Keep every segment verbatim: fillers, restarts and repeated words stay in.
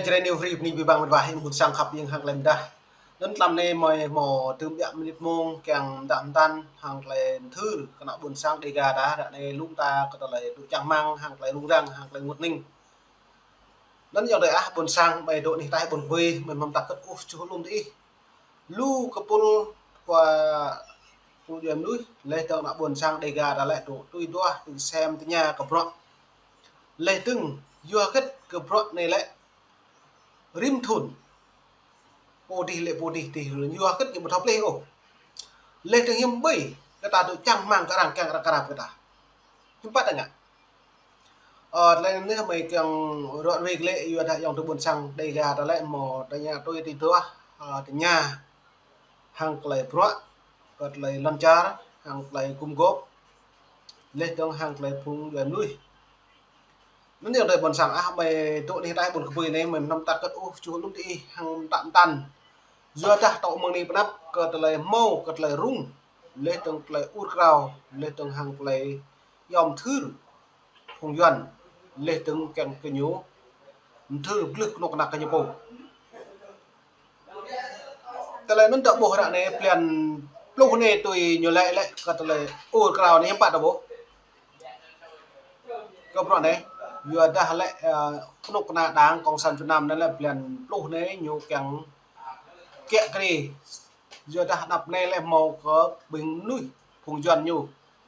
Jrai New Free bơni abih bang met wa, ƀing ƀôn sang khăp ƀing hăng tơlơi mơdah. Anŭn tlam anai mơi hmâo tơm biă mơnit mông kiăng mơtă mơtăn hăng tơlơi mơthưr kơ ană ƀôn sang Dega ta, ră anai lŏm ta kơ tơlơi dŏ čang rơmang hăng tơlơi rŭng răng hăng tơlơi rơngot hơning. Anŭn yơh tơdah ƀôn sang mơi dŏ anih ataih ƀôn kơbơi, mơi mơ̆n ta kơt ôh čuh lŏm tơ ih. Lu kơpul khua pul djuai mơnuih, laih dơ̆ng ană ƀôn sang Dega ta lĕ dŏ tui duah, tui sem, tơña kơ bruă. Laih dơ̆ng yua hơget kơ bruă anai lĕ rĭm thŭn pô adih lĕ pô adih, adih yua hơget ñu ƀu thâo pơplih ôh. Laih dơ̆ng hiư̆m ƀơi kơ ta dŏ čang rơmang kơ arăng kiăng arăng krăp kơ ta. Hiư̆m pă ta ngă. Ơ, tơlơi anai mơi kiăng ruai ruai glaĭ, yua dah ayŏng adơi ƀôn sang Dega ta lĕ hmâo tơña tui tui duah, ơ, tơña hăng tơlơi bruă, kơ tơlơi lŏn čar, hăng tơlơi gum gôp, laih dơ̆ng hăng tơlơi phung djuai mơnuih. Anŭn yơh ayŏng adơi ƀôn sang ah, mơi dŏ anih ataih ƀôn kơbơi anai, mơi mơnăm ta kơt ôh čuh lŏm tơ ih hăng mơtă mơtăn. Yua dah tŏ mơ̆ng anai pơ anăp kơ tơlơi hmâo, kơ tơlơi rŭng, laih dơ̆ng tơlơi ur krao, laih dơ̆ng hăng tơlơi yom mơthưr phung Yuan, laih dơ̆ng kiăng kơ ñu mơthưr pơglưh kơnuk kơna kơ ñu pô. Tơlơi anŭn ta ƀuh ră anai blan pluh anai tui ñu laĭ lĕ kơ tơlơi ur krao anai hiư̆m pă ta ƀuh. Kơ bruă anai, yua dah lĕ, ơ, kơnuk kơna Đảng Cộng sản Việt Nam anai lĕ blan pluh anai ñu kiăng kiă kriê. Yua dah anăp anai lĕ hmâo kơ ƀing mơnuih phung Yuan ñu.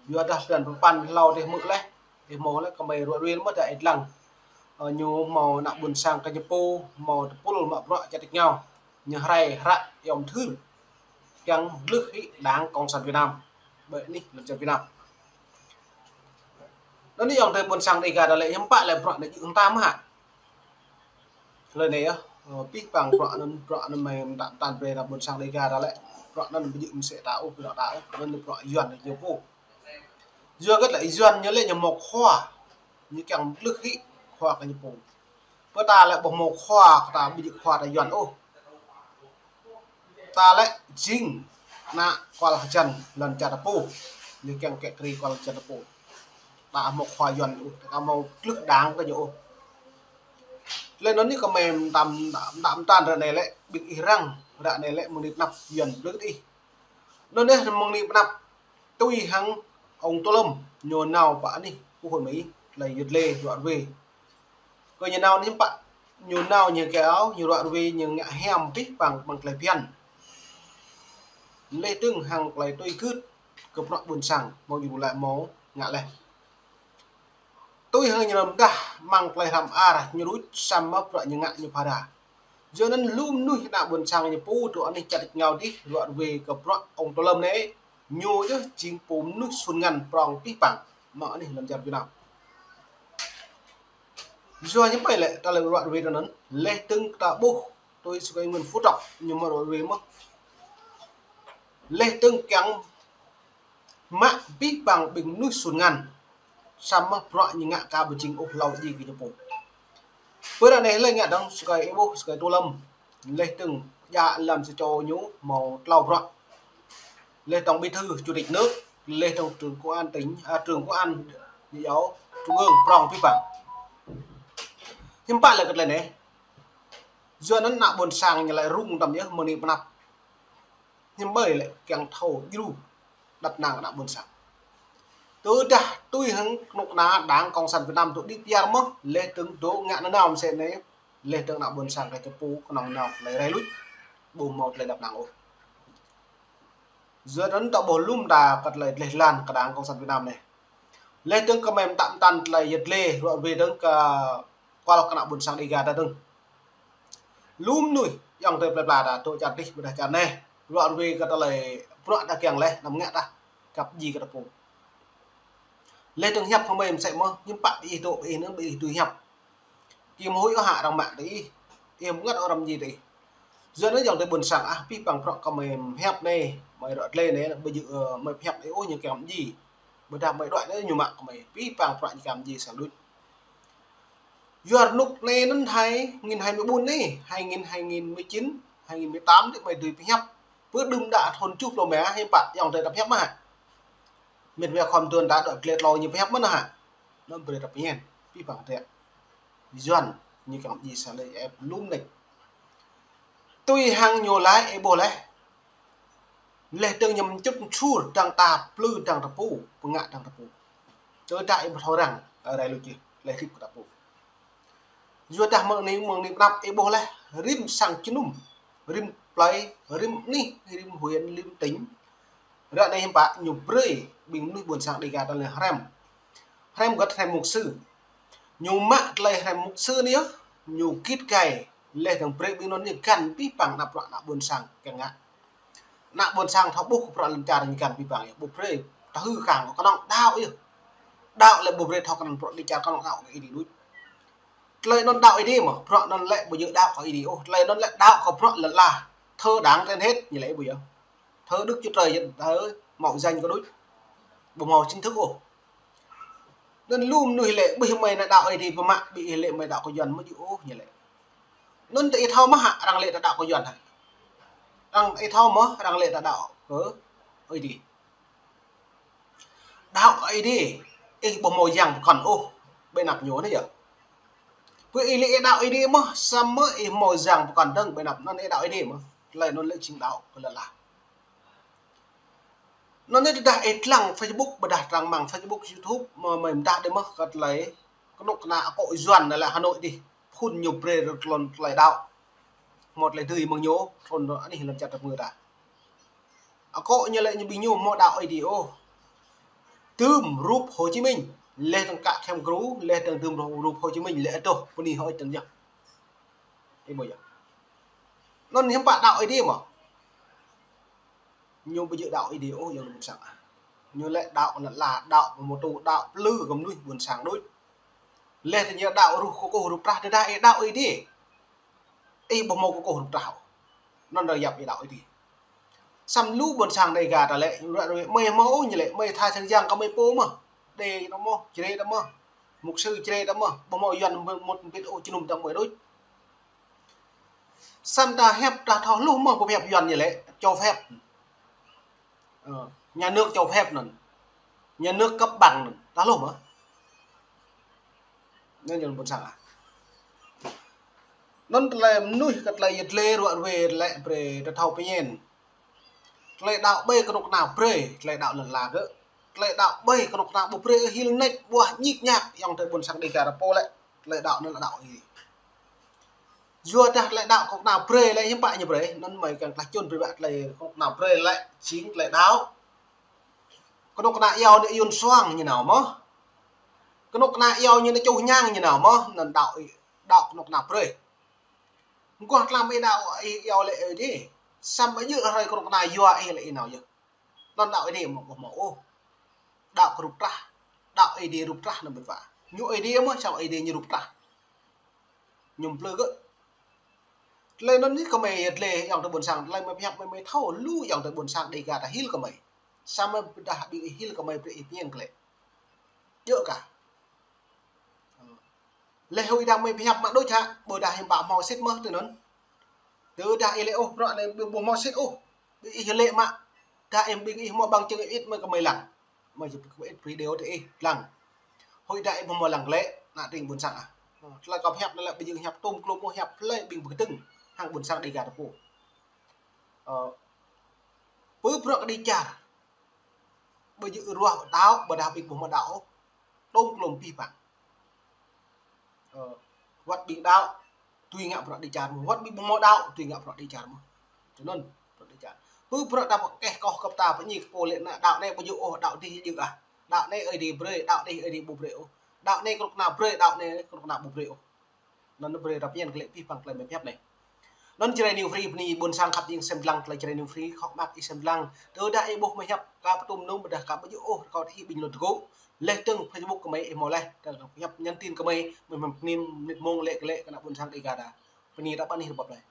Yua dah blan pơpăn hlâo adih hmư̆ laih, adih hmâo laih kơ mơi ruai ruai mơ̆n dah ih lăng. Ơ, ñu hmâo ană ƀôn sang kơ ñu pô, hmâo tơpul mă bruă čar tač rơngiao. Ñu rai hră yom mơthưr kiăng pơglưh hĭ Đảng Cộng sản Việt Nam ƀơi anih lŏn čar Việt Nam. Anŭn yơh ayŏng adơi ƀôn sang Dega ta lĕ hiư̆m pă lĕ bruă anai jing tam hă. Tơlơi anai yơh, ơ, abih bang bruă anŭn, bruă anŭn mơi mơtă mơtăn brơi ană ƀôn sang Dega ta lĕ. Bruă anŭn ƀu djơ̆ mơsĕ ta ôh, bruă ta ôh, anŭn bruă Yuan ñu pô. Yua hơget lĕ Yuan ñu lĕ ñu hmâo khua, ñu kiăng pơglưh hĭ khua kơ ñu pô. Pơ ta lĕ ƀu hmâo khua, kơ ta ƀu djơ̆ khua ta Yuan ôh. Ta lĕ jing ană kual hơjăn lŏn čar ta pô. Ñu kiăng kiă kriê kual hơjăn ta pô. Ta hmâo khua Yuan ôh, ta hmâo pơglưh Đảng kơ ñu ôh. Tơlơi anŭn anai kơ mơi mơtam, mơtam mơtăn ră anai lĕ, ƀing ih răng, ră anai lĕ mơ̆ng anai pơ anăp Yuan pơglưh ih. Anŭn dêh mơ̆ng anai pơ anăp tui hăng ông Tô Lâm, ñu nao pơ anih quốc hội Mỹ, tơlơi yơt lê ruă ruê. Kơ ñu nao anai hiư̆m pă, ñu nao ñu kiăng, ñu ruă ruê, ñu ngă hiam abih bang, bang tơlơi phiăn. Laih dơ̆ng hăng tơlơi tui gưt kơ bruă ƀôn sang, hmâo djru laĭ hmâo ngă laih. Tui hăng ñu rơmdah mơ̆ng tơlơi hrăm ar ñu ruč samơ̆ bruă ñu ngă ñu phara. Yua anŭn lu mơnuih ană ƀôn sang ñu pô dŏ anih čar tač rơngiao adih ruă ruê kơ bruă ông Tô Lâm anai, ñu yơh jing pô mơnuih sun ngăn prŏng abih bang mơ̆ng anih lŏn čar Việt Nam. Yua hiư̆m pă lĕ tơlơi ruă ruê anŭn, laih dơ̆ng ta ƀuh tui sui Nguyễn Phú Trọng ñu mă ruă ruê mơ̆n. Laih dơ̆ng kiăng mă abih bang ƀing mơnuih sun ngăn. Samơ̆ bruă ñu ngă ka ƀu jing ôh hlâo djai kơ ñu pô. Pơ ră anai lĕ ngă dơ̆ng sui ih ƀuh sui Tô Lâm. Laih dơ̆ng djă lăm sa čô ñu hmâo tlâo bruă. Laih dơ̆ng bí thư chủ tịch nước, laih dơ̆ng trưởng công an tỉnh, à, trưởng công an ñu yơh trung ương prŏng abih bang. Hiư̆m pă lĕ kơ tơlơi anai. Yua anŭn ană ƀôn sang ñu laĭ rŭng tơm yơh mơ̆ng anai pơ anăp. Hiư̆m ƀơi lĕ kiăng thâo djru đăp năng ană ƀôn sang. Tơdah tui hăng kơnuk kơna Đảng Cộng sản Việt Nam dŏ đĭ piar mơ̆n, laih dơ̆ng dŏ ngă nanao mơsĕ anai, laih dơ̆ng ană ƀôn sang kơ ñu pô kơnơ̆ng nao tơlơi rai luč, ƀu hmâo tơlơi đăp năng ôh. Yua anŭn ta ƀuh lŏm ta kơ tơlơi dleh dlan kơ Đảng Cộng sản Việt Nam anai. Laih dơ̆ng kơ mơi mơtă mơtăn tơlơi yơt lê ruă ruê dơ̆ng kơ kual kơ ană ƀôn sang Dega ta dơ̆ng. Lu mơnuih ayŏng adơi plơi pla ta dŏ čar adih ƀôdah čar anai. Ruă ruê kơ tơlơi bruă ta kiăng laih, anăm ngă ta kăp djai kơ ta pô. Laih dơ̆ng hiăp hăng mơi mơsĕ mơ̆n, hiư̆m pă ƀing ih dŏ, ƀing ih anŭn, ƀing ih tui hiăp. Kim huĭ ôh hă arăng mă tơ ih, ih hơngăt ôh arăng djai tơ ih. Yua anŭn ayŏng adơi ƀôn sang ah, abih bang bruă kơ mơi hiăp anai, mơi ruă dleh anai, ƀu djơ̆, ơ, mơi hiăp anai ôh ñu kiăng djai. Ƀôdah mơi đuaĭ anai ñu mă kơ mơi, abih bang bruă ñu kiăng djai sa luč. Yua rơnŭk anai anŭn hai nghìn hai mươi bốn anai, hai nghìn, hai nghìn mười chín, hai nghìn mười tám tơ mơi dưi pơhiăp. Pơ đưm đă thŭn tơjuh pluh rơma hiư̆m pă ayŏng adơi ta pơhiăp mơ̆n hă. Mĕt wa khŏm tơ̆n ta dŏ glĕ tlâo ñu pơhiăp mơ̆n hă. Anŭn brơi ta pơñen, abih bang tơ. Yuan, Ñu kiăng ji sa lĕ ĕp lŭm đĕč. Tui hăng ñu laĭ ih ƀuh laih. Laih dơ̆ng ñu mčŭt mčur dăng ta plư dăng tơpŭ, pơngă dăng tơpŭ. Tơdah ih ƀu thâo răng, rai lu čih, laih rĭm kơ tơpŭ. Yua dah mơ̆ng anai, mơ̆ng anai pơnăp ih ƀuh laih, rĭm sang jơnum, rĭm plơi, rĭm anih, rĭm huyện, rĭm tỉnh. Ră anai hiư̆m pă ñu brơi ƀing mơnuih ƀôn sang Dêga ta lĕ hrăm. Hrăm gơ̆t hrăm mục sư. Ñu mă tơlơi hrăm mục sư anai yơh, ñu git gai, laih dơ̆ng brơi ƀing anŭn ñu găn abih bang ană bruă ană ƀôn sang kiăng ngă. Ană ƀôn sang thâo ƀuh kơ bruă lŏn čar ñu găn abih bang yơh, ƀu brơi tơhư khăng kơ kơnơ̆ng đaŏ yơh. Đaŏ lĕ ƀu brơi thâo kơnơ̆ng bruă lŏn čar kơnơ̆ng đaŏ kơ Ơi Adai đôč. Tơlơi anŭn đaŏ Ơi Adai mơ̆, bruă anŭn lĕ ƀu djơ̆ đaŏ kơ Ơi Adai ôh, tơlơi anŭn lĕ đaŏ kơ bruă lŏn ala. Thơ đảng trên hết, ñu laĭ ƀu yơh. Thơ Đức Chúa Trời, thơ mạo danh kơ đôč. Ƀu hmâo chính thức ôh. Anŭn lu mơnuih lĕ, ƀing mơi ană đaŏ Ơi Adai pơmă, ƀing ih lĕ mơi đaŏ kơ Yuan mơ̆ djơ̆ ôh ñu lĕ. Anŭn tơ ih thâo mơ̆ hă, arăng lĕ ta đaŏ kơ Yuan hă. Arăng ih thâo mơ̆, arăng lĕ ta đaŏ kơ Ơi Adai. Đaŏ kơ Ơi Adai, ih ƀu hmâo yang pơkŏn ôh, ƀơi anăp ñu anai yơh. Pơ ih lĕ ih đaŏ Ơi Adai mơ̆, samơ̆ ih hmâo yang pơkŏn dơ̆ng ƀơi anăp anŭn ih đaŏ Ơi Adai mơ̆. Tơlơi anŭn lĕ jing đaŏ kơ lŏn ala. Anŭn anai tơdah ih lăng Facebook, ƀôdah lăng mơ̆ng Facebook, YouTube, mơ̆ mơi mơdah đơi mơ̆ kơ tơlơi kơnuk kơna akŏ Yuan anai lĕ Hà Nội đih. Phun ñu brơi rơtlon tơlơi đaŏ. Hmâo tơlơi dưi mơ̆ng ñu, trŭn anai lŏn čar ta pơngơ̆ ta. Akŏ ñu lĕ ñu ƀing ñu hmâo đaŏ Ơi Adai ôh. Tơm rup Hồ Chí Minh, laih dơ̆ng kă khăm gru, laih dơ̆ng tơm rup, rup Hồ Chí Minh lĕ adoh, bơni hơi tơ̆ng yơh. Ih ƀuh yơh. Anŭn hiư̆m pă đaŏ Ơi Adai mơ̆. Ñu ƀu djơ̆ đaŏ Ơi Adai ôh, yơh ƀôn sang ah. Ñu lĕ đaŏ kơ lŏn ala, đaŏ kơ mơtô, đaŏ plư kơ mơnuih ƀôn sang đôč. Laih tơ ñu đaŏ ruh kơkuh ruh prah, tơdah ih đaŏ Ơi Adai. Ih ƀu hmâo kơkuh ruh prah ôh. Anŭn ră yap ih đaŏ Ơi Adai. Samơ̆ lu ƀôn sang Dêga ta lĕ, ră ruai, mơi hmâo ôh ñu lĕ, mơi tha sang yang kơ mơi pô mơ̆. Đe ta mơ̆, Jrai ta mơ̆. Mục sư Jrai ta mơ̆, ƀu hmâo Yuan mŭt mbĭt ôh jơnum dơ̆ng mơi đôč. Samơ̆ ta hiăp ta thâo hluh mơ̆ pơhiăp Yuan ñu lĕ, cho phép. Ờ, nhà nước cho phép anŭn. Nhà nước cấp bằng anŭn. Ta hluh mơ̆. Anŭn yơh ƀôn sang ah. Anŭn tơlơi mơnuih kơ tơlơi yơh tơlơi ruă ruai lĕ brơi ta thâo pơñen. Tơlơi đaŏ ƀơi kơnuk kơna brơi, tơlơi đaŏ lŏn ala gơ̆. Tơlơi đaŏ ƀơi kơnuk kơna ƀu brơi hil nač ƀuah ñik ñak, yŏng tơ ƀôn sang Dêga ta pô lĕ. Tơlơi đaŏ anŭn lĕ đaŏ Ơi Adai. Yua dah tơlơi đaŏ kơnuk kơna brơi lĕ hiư̆m pă ñu brơi, anŭn mơi kiăng tlah čun brơi ƀă tơlơi kơnuk kơna brơi lĕ jing tơlơi đaŏ. Kơnuk kơna iâu ñu yun suang ñu nao mơ̆. Kơnuk kơna iâu ñu nao čuh ñang ñu nao mơ̆, anŭn đaŏ, đaŏ kơnuk kơna brơi. Mơguah tlam ih đaŏ ih iâu lĕ Ơi Adai. Samơ̆ djơ̆ hrơi kơnuk kơna yua ih lĕ ih nao yơh. Anŭn đaŏ Ơi Adai mơ̆ ƀu hmâo ôh. Đaŏ kơ rup prah. Đaŏ Ơi Adai rup prah anŭn ƀơ̆t wa. Ñu Ơi Adai mơ̆, samơ̆ Ơi Adai ñu rup prah. Ñu plư gơ̆. Tơlơi anŭn anai kơ mơi yơh tơlơi yŏng tơ ƀôn sang, tơlơi mơi pơhiăp mơi, mơi thâo lu yŏng tơ ƀôn sang Dêga ta hil kơ mơi. Samơ̆ ƀôdah ƀing ih hil kơ mơi brơi ih pơñen kơ lĕ. Djơ̆ kah. Laih huĭ dah mơi pơhiăp mă đôč hă, ƀôdah hiư̆m pă hmâo sĭt mơ̆ tui anŭn. Tơdah ih lĕ ôh, bruă anai ƀu hmâo sĭt ôh. Ƀing ih lĕ mă, dah ih ƀing ih hmâo bằng chứng ih mă kơ mơi lăng. Mơi či pơkă ƀĭt video tơ ih lăng. Huĭ dah ih ƀu hmâo lăng lĕ, ană tring ƀôn sang ah. Tơlơi kâo pơhiăp anai lĕ ƀu djơ̆ hiăp tôm klôm ôh, hiăp tơlơi ƀing pơkơdơ̆ng hăng ƀôn sang Dêga ta pô. Ơ, pơ bruă kơđi čar. Ƀu djơ̆ ruah đaŏ, ƀôdah ƀing ƀu hmâo đaŏ ôh. Tôm klôm abih bang. Ơ, wơ̆t ƀing đaŏ, tui ngă bruă kơđi čar mơ̆. Wơ̆t ƀing ƀu hmâo đaŏ, tui ngă bruă kơđi čar mơ̆. Tui anŭn, bruă kơđi čar. Pơ bruă ta pơkeh koh kơp ta pơñi kơ pô lĕ ană đaŏ anai ƀu djơ̆ ôh, đaŏ adih djơ̆ ah. Đaŏ anai Ơi Adai brơi, đaŏ adih Ơi Adai ƀu brơi ôh. Đaŏ anai kơnuk kơna brơi, đaŏ anai kơnuk kơna ƀu brơi ôh. Anŭn brơi ta pơñen kơ lĕ abih bang tơlơi mơi pơhiăp anai. Anŭn Jrai New Free bơni ƀôn sang khăp jing sem lăng tơlơi Jrai New Free, khŏk mơak ih sem lăng. Tơdah ih ƀuh mơi hiăp ka pơtum nung, ƀôdah ka ƀu djơ̆ ôh, rơkâo ih ƀing lŏn tơgŭ. Laih dơ̆ng Facebook kơ mơi ih hmâo laih, tơdah hiăp nhắn tin kơ mơi, mơi mơ̆ng pơnim mơnit mông lĕ kơ lĕ kơ ană ƀôn sang Dêga ta. Bơni ta ƀă anih rơbâo laih.